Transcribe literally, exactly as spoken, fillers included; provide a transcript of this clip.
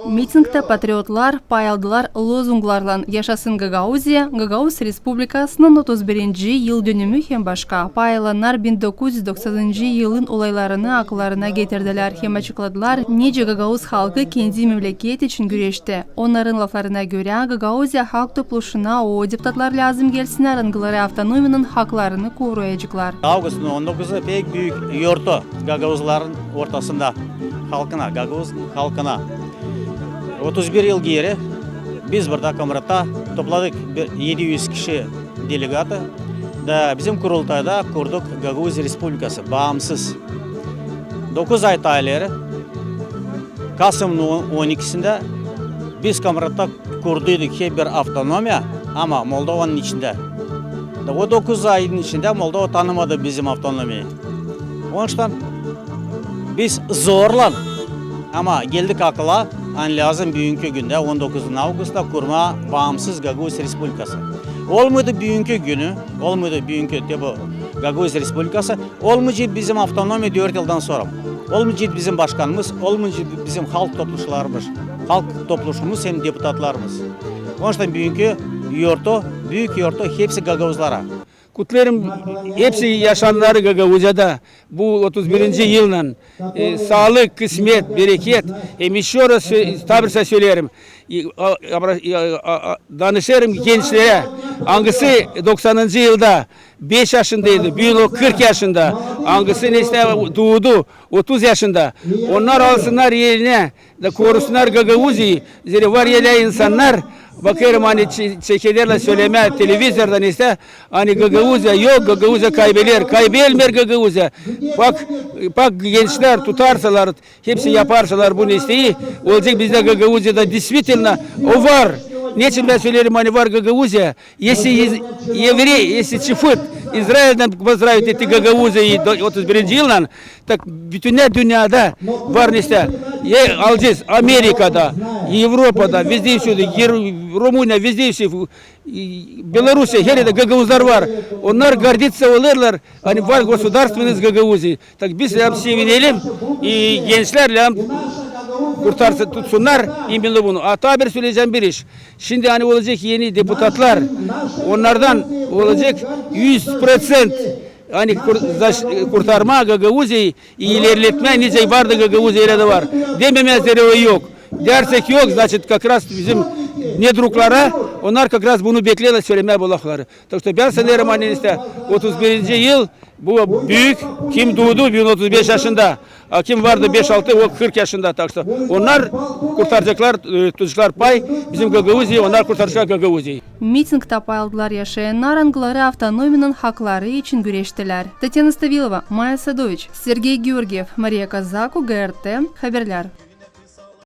Mitingtä patriotlar pay aldılar lozunglarlan: «Yaşasın Gagauziya», «Gagauz Respublikasının otuz birinci yıldönümü» hem başka. Pay alannar bin dokuz üz doksanıncı yılın olaylarını akıllarına getirdilär hem açıkladılar, nicä gagauz halkı kendi memleketi için güreşti. Onnarın laflarına görä, Gagauziya Halk Topluşuna o deputatlar lääzım gelsinnär, angıları avtonomiyanın haklarını koruyaceklar. Avgustun on dokuzu pek büük yortu gagauzların ortasında halkına, gagauz halkına. Otuz bir yıl geeri biz burada, Komratta, topladık bir edi üz kişi delegatı da bizim kurultayda kurduk Gagauz Respublikası, baamsız. Dokuz ay taa ileri, kasımın on ikisindä biz Komratta kurduyduk hep bir avtonomiya, ama Moldovanın içindä. Da o dokuz ayın içindä Moldova tanımadı bizim avtonomiyayı. Onuştan biz zorlan, ama geldik akıla, ani lääzım büünkü gündä, on dokuzuncu avgustta, kurmaa baamsız Gagauz Respublikası. Olmaydı büünkü günü, olmaydı büünkü te bu Gagauz Respublikası, olmayacek bizim avtonomiya dört yıldan sora. Olmayacek bizim başkanımız, olmayacek bizim halk topluşlarımız, halk topluşumuz hem deputatlarımız. Onuştan büünkü yortu, büük yortu hepsi gagauzlara. Kutlêêrım hepsi yaşayannarı Gagauziyada bu otuz birinci yıllan. E, saalık, kısmet, bereket. Hem ещё раз sö-, taa bir söleyim. E, a, a, a, a, danışêrım gençlerä, angısı doksanıncı yılda beş yaşındaydı, büün o kırk yaşında. Angısı neysä duudu, otuz yaşında. Onnar alsınnar elinä da korusunnar Gagauziyayı. Zerä var elä insannar, bakêrım, ani çe-, çekederlär sölemää televizorda neysä, ani Gagauziya yok, Gagauziya kaybeder. Kaybelmeer Gagauziya. Bak, bak, gençlär tutarsalar, hepsi yaparsalar bu neysä, olacek bizdä Gagauziyada действительно o var. Neçin bän söleerim, ani var Gagauziya? Если из-, еврей, если чифыт Израильдän поздравит эти Гагаузия и до-, otuz birinci yıllan, tak bütün dünnedä var neysä, e, alacez Amerikada, Evropada, везде и всюду, Ger-, Rumıniya, везде и все, и Белоруссия, heredä gagauzlar var. Onnar гордиться olêrlar, ani var государственность Гагаузии. Tak biz lääzım sevinelim, i gençlär lääzım kurtarsın, tutsunnar именно bunu. A taa bir söleyecäm bir iş. Şindi ani olacek eni deputatlar, onnardan olacek üz proţent, ani kur-, zaş-, kurtarmaa Gagauziyayı, ilerletmää, nicä vardı Gagauziya, ölä dä var. Dememää zerä yok. Deersek yok, значит, как раз bizim nedruglara, onnar как раз bunu bekleerlär, sölemää bu lafları. Так что bän sanêrım, ani neysä otuz birinci yıl bu büük, kim duudu büün otuz beş yaşında, a kim vardı beş-altı, o kırk yaşında. Так что onnar kurtaraceklar, e, tutaceklar pay bizim Gagauziyayı, onnar kurtaraceklar Gagauziyayı. Mitingtä pay aldılar yaşayannar, angıları avtonomiyanın hakları için güreştilär. Tatyana Stavilova, Maya Sadoviç, Sergey Georgiev, Mariya Kazaku, G R T Haberlär.